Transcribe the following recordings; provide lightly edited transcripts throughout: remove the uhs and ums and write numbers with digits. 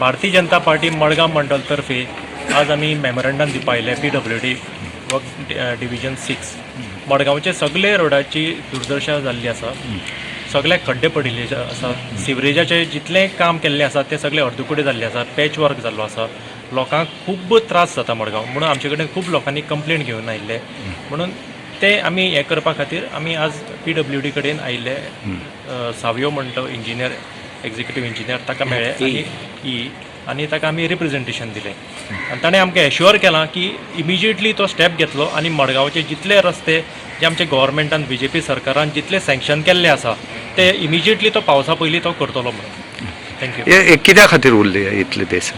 Bharatiya Janata party Madgaon मंडल तर्फे आज आमी मेमोरंडम दिवपा आयले पीडब्ल्यूडी वर्क डिविजन 6. मडगांवचे सगळे रोडाची दुर्दशा जाल्ली आसा. सगळे खड्डे पडिल्ले आसा. सिवरेजाचे जितलें काम केल्लें आसा तें सगळें अर्दकुटें जाल्लें आसा. पॅच वर्क जाल्लो आसा. लोकांक खूब त्रास जाता मडगांव. म्हणून आमचे कडेन खूब लोकांनी कंप्लेन घेवन आयिल्ले. म्हणून ते आमी हें करपा खातीर आमी आज पीडब्ल्यूडी कडेन आयिल्ले. सावयो म्हणटा इंजिनियर, एक्झिक्युटीव इंजिनियर, ताका मेळ्ळे आनी ई आनी ताका आमी रिप्रेझेंटेशन दिलें आनी ताणें आमकां एश्युअर केलां की इमिजिएटली तो स्टेप घेतलो आनी मडगांवचे जितले रस्ते जे आमचे गव्हर्मेंटान, बीजेपी सरकारान जितले सँक्शन केल्ले आसा, ते इमिजिएटली तो पावसा पयलीं तो करतलो म्हणून. Thank you. हे कित्या खातीर उरले इतले दीस?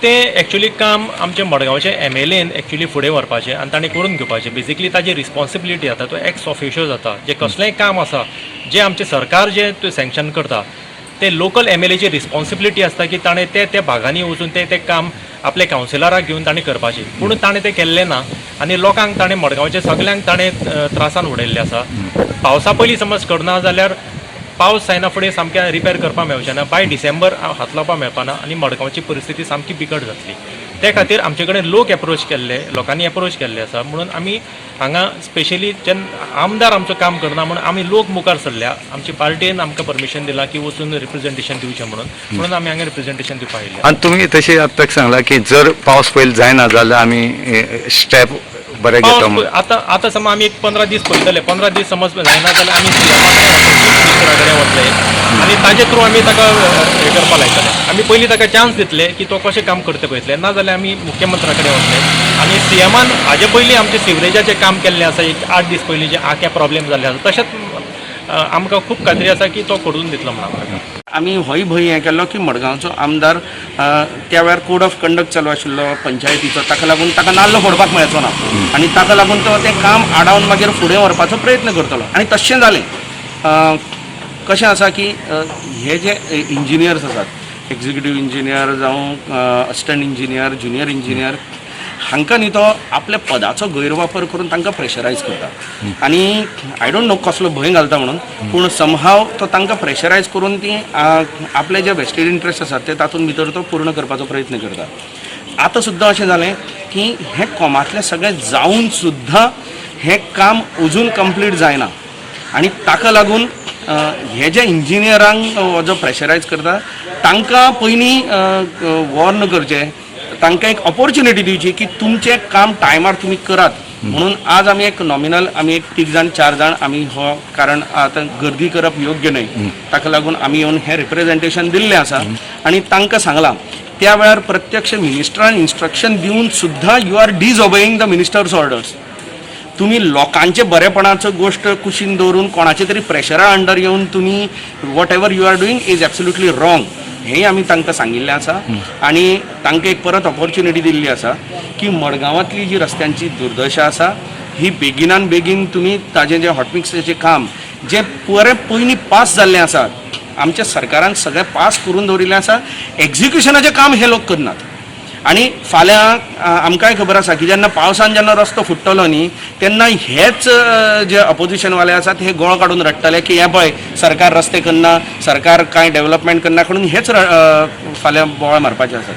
ते एक्चुली काम आमचे मडगांवचे एमएलएन एक्चुली फुडें व्हरपाचें आनी ताणें करून घेवपाचें. बेजिकली ताजी रिस्पॉन्सिबिलिटी जाता. तो एक्स ऑफिशियो जाता. जे कसलेंय काम आसा, जें आमचें सरकार जें सँक्शन करता, ते लोकल एमएलएची रिस्पॉन्सिबिलिटी आसता की ताणें ते त्या भागांनी वचून ते तें काम आपल्या कावन्सिलराक घेवन ताणें करपाचें. पूण ताणें तें केल्लें ना आनी लोकांक ताणें, मडगांवचे सगल्यांक ताणें त्रासान उडयल्लें आसा. पावसा पयलीं समज करना जाल्यार पावस जायना फुडें सामकें रिपेर करपाक मेळचें ना. बाय डिसेंबर हात लावपाक मेळपाना आनी मडगांवची परिस्थिती सामकी बिकट जातली. ते खातीर आमचे कडेन लोक एप्रोच केल्ले, लोकांनी एप्रोच केल्ले आसा. म्हणून आमी हांगा स्पेशली जेन्ना आमदार आमचो काम करना म्हणून आमी लोक मुखार सरल्या. आमची पार्टीन आमकां परमिशन दिलां की वचून रिप्रेझेंटेशन दिवचें म्हणून. म्हणून आमी हांगा रिप्रेझेंटेशन दिवपाक आयिल्ले. आनी तुमी तशें आतां सांगलां की जर पावस पयलीं जायना जाल्यार आमी स्टेप बरे घेता पावस म्हणून. आतां आतां समज आमी एक 15 दीस पळयतले. 15 दीस समज जायना जाल्यार आमी मिनिस्टरा कडेन वतले आनी ताजे थ्रू आमी ताका हें करपा लायतले. आमी पयलीं ताका चान्स दितले की तो कशें काम करता पळयतले. ना जाल्यार आमी मुख्यमंत्र्या कडेन वतले. आनी सीएमान हाजे पयलीं आमचें सिवरेजाचें काम केल्लें आसा, एक 8 दीस पयलीं जें आक्या प्रॉब्लेम जाल्लें आसा, तशेंच आमकां खूब खात्री आसा की तो करून दितलो म्हणून आमकां. आमी होय भंय हें केल्लो की मडगांवचो आमदार, त्या वेळार कोड ऑफ कंडक्ट चालू आशिल्लो पंचायतीचो, ताका लागून ताका नाल्ल फोडपाक मेळचो ना आनी ताका लागून तो तें काम आडावन मागीर फुडें व्हरपाचो प्रयत्न करतलो आनी तशें जालें. कशें आसा की हे जे इंजिनियर्स आसात, एक्झिक्युटीव इंजिनियर जावं असिस्टंट इंजिनियर, ज्युनियर इंजिनियर, हांकां न्ही तो आपल्या पदाचो गैरवापर करून तांकां प्रेशरायज करता आनी I don't know कसलो भंय घालता म्हणून, पूण समहाव तो तांकां प्रेशरायज करून ती आपले जे वेस्टेड इंट्रस्ट आसात ते तातूंत भितर तो पूर्ण करपाचो प्रयत्न करता. आतां सुद्दां अशें जालें की हें कोमांतलें सगळें जावन सुद्दां हें काम अजून कंप्लीट जायना आनी ताका लागून हे जे इंजिनियरांक हो जो प्रेशरायज करता, तांकां पयलीं वॉर्न करचें, तांकां एक ऑपॉर्च्युनिटी दिवची की तुमचें काम टायमार तुमी करात म्हणून. आज आमी एक नॉमिनल, आमी एक तीग जाण, चार जाण आमी हो, कारण आतां गर्दी करप योग्य न्हय, ताका लागून आमी येवन हें रिप्रेझेंटेशन दिल्लें आसा आनी तांकां सांगलां, त्या वेळार प्रत्यक्ष मिनिस्टरान इन्स्ट्रक्शन दिवन सुद्दां you are disobeying the minister's orders. तुमी लोकांचे बरेपणाचो गोश्ट कुशीन दवरून कोणाचे तरी प्रेशरा अंडर येवन तुमी whatever you are doing is absolutely wrong, हेंय आमी तांकां सांगिल्लें आसा. आनी तांकां एक परत ऑपॉर्च्युनिटी दिल्ली आसा की मडगांवांतली जी रस्त्यांची दुर्दशा आसा, ही बेगिनान बेगीन तुमी ताजें जें हॉटमिक्साचें काम जें बरें पयलीं पास जाल्लें आसा, आमच्या सरकारान सगळें पास करून दवरिल्लें आसा, एक्झिक्युशनाचें काम हे लोक करनात. आनी फाल्यां आमकांय खबर आसा की जेन्ना पावसान जेन्ना रस्तो फुट्टलो न्ही, तेन्ना हेच जे अपोजिशनवाले आसात हे गोळ काडून रडटले की हें पळय, सरकार रस्ते करना, सरकार कांय डेव्हलपमेंट करना म्हणून. हेच फाल्यां बोवाळ मारपाचे आसात.